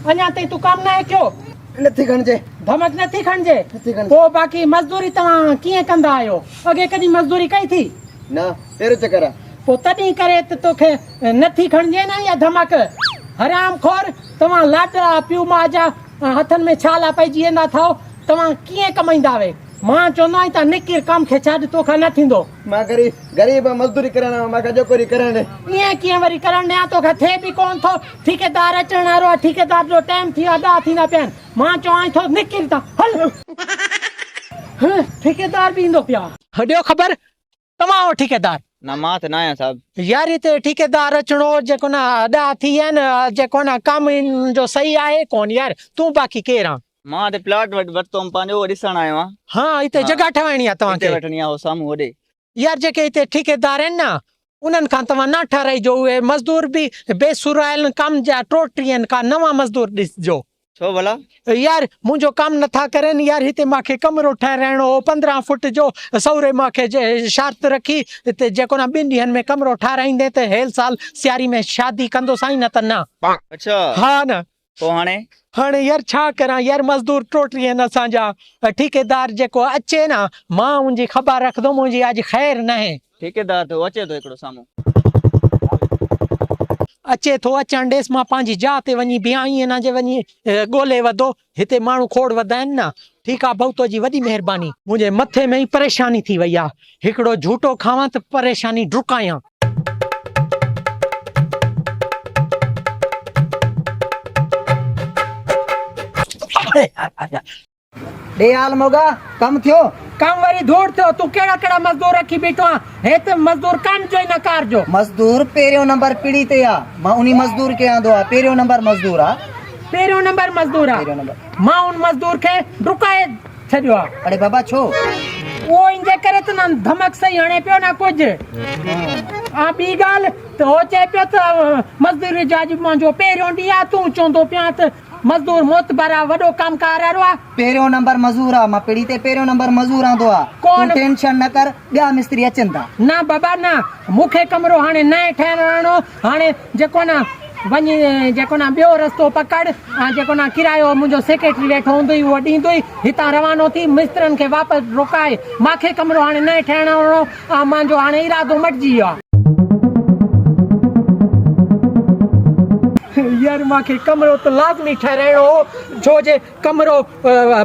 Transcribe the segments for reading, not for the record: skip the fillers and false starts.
اڃا تائين تون ڪم ناهي ٿيو. نٿي کڻجي. ڌمڪ نٿي کڻجي. نٿي کڻجي. پوء باقي مزدوري توهان ڪيئن ڪندا آهيو؟ اڳي ڪڏهن مزدوري ڪئي ٿي؟ نه، پهريون چڪر آ. پوء تڏهن ڪري ته توکي نٿي کڻجي نه اها ڌمڪ. حرام خور، توهان لاڏلا پيء ماء جا هٿن ۾ ڇالا پئجي ويندا اٿئو، توهان ڪيئن ڪمائيندا وي؟ مان چوندو آهيان ته نڪر ڪم کي ڇڏ، توکان نه ٿيندو. مان غريب غريب آهيان، مزدوري ڪرڻ آيو آهيان، مان کي اڄوڪو ڏينهن ڪرڻ ڏي. ائين ڪيئن وري ڪرڻ ڏيان، توکان ٿئي به ڪونه ٿو. ٺيڪيدار اچڻ وارو آهي، ٺيڪيدار جو ٽائيم ٿي ويو آهي، ڏاهه ٿيندا پيا آهن. مان چوانء ٿو نڪر هتان، هل. ٺيڪيدار به ايندو پيو آهي. ڏيو خبر، توهان آهيو ٺيڪيدار؟ نه مان ته نه آهيان صاحب. يار هتي ٺيڪيدار اچڻو هو جيڪو نه ڏاهه ٿي ويا آهن، جيڪو نه ڪم هن جو صحيح آهي ڪونه يار، تون باقي ڪير آن؟ مان ته پلاٽ وٽ ورتو هوم پنهنجو اهو ڏسڻ آيو آهيان. ها هتي جڳهه ٺهرائڻي آهي توهان کي. هتي وٺڻي آهي اهو سامهون هوڏي. يار جيڪي هتي ٺيڪيدار آهن نه انهن کان توهان نه ٺهرائجو اهي مزدور به بي سر آهن ڪم جا ٽوٽي آهن ڪا نوان مزدور ڏسجو. ڇو ڀلا؟ يار منهنجو ڪم نٿا ڪرين يار هتي مان کي ڪمرو ٺهرائڻو هو 15 فوٽ جو سهري مان کي شرط رکي ته جيڪو نه ٻن ڏينهن ۾ ڪمرو ٺهرائيندين ته هيل سال سياري ۾ شادي ڪندوسانء نه ته نه. اڇا. ها نه. پوء هاڻي؟ هاڻي يار ڇا ڪران يار مزدور ٽوٽي آهن اسان جا ٺيڪيدار جيڪو اچي نه مان ان جي خبر رکندم منهنجي اڄ خير ناهي. ٺيڪيدار ته اچي ٿو هڪڙو سامهون. اچي ٿو اچڻ ڏيس مان پنهنجي جاء تي وڃي بيهان ائين نه جي وڃي ڳولي وڌو هتي ماڻهو کوڙ وڌا آهن نه ٺيڪ آ ڀئو تو جي وڏي مهرباني. منهنجي مٿي ۾ ئي پريشاني ٿي وئي آ هڪڙو جهوٽو کاوان ته پريشاني ڊڪايان. ڏي حال موڳا، ڪم ٿيو؟ ڪم وري ڌوڙ ٿيو، تون ڪهڙا ڪهڙا مزدور رکي بيٺو آن، هت مزدور ڪم جو ئي نه ڪار جو. مزدور پهريون نمبر پڙي تي آ، مان انهي مزدور کي آندو آ، پهريون نمبر مزدور آ. پهريون نمبر مزدور آ، مان ان مزدور کي ڊڪائي ڇڏيو آ. اڙي بابا ڇو؟ اهو ان جي ڪري ته نه ڌمڪ صحيح هڻي پيو نه ڪجهه. ها ٻي ڳالهه ته هو چئي پيو ته مزدوري جو اڄ منهنجو پهريون ڏينهن آ، تون چوندو پيو آن ته مزدور معتبر آ، وڏو ڪم ڪار وارو آ. پهريون نمبر مزور آ، مان پڙي تي پهريون نمبر مزور آندو آ. تون ٽينشن نه ڪر، ٻيا مستري اچن ٿا. نه بابا نه، مون کي ڪمرو هاڻي ناهي ٺهرائڻو، هاڻي جيڪو نه وڃي جيڪو نه ٻيو رستو پڪڙ ۽ جيڪو نه ڪرايو منهنجو سيڪريٽري ويٺو هوندوئي اهو ڏيندوئي، هتان روانو ٿي مسترين کي واپس رڪائي، مان کي ڪمرو هاڻي ناهي ٺهرائڻو ۽ منهنجو هاڻي ارادو مٽجي ويو آ. يار مان کي ڪمرو ته لازمي ٺهرائڻو هو، ڇو جي ڪمرو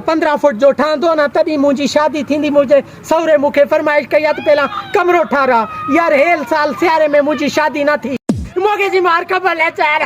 15 فوٽ جو ٺهندو نه تڏهن منهنجي شادي ٿيندي، منهنجي سهري مون کي فرمائش ڪئي آ ته پهريان ڪمرو ٺهراء، يار هيل سال سياري ۾ منهنجي شادي نه ٿي. موڳي جي مار قبل اچار.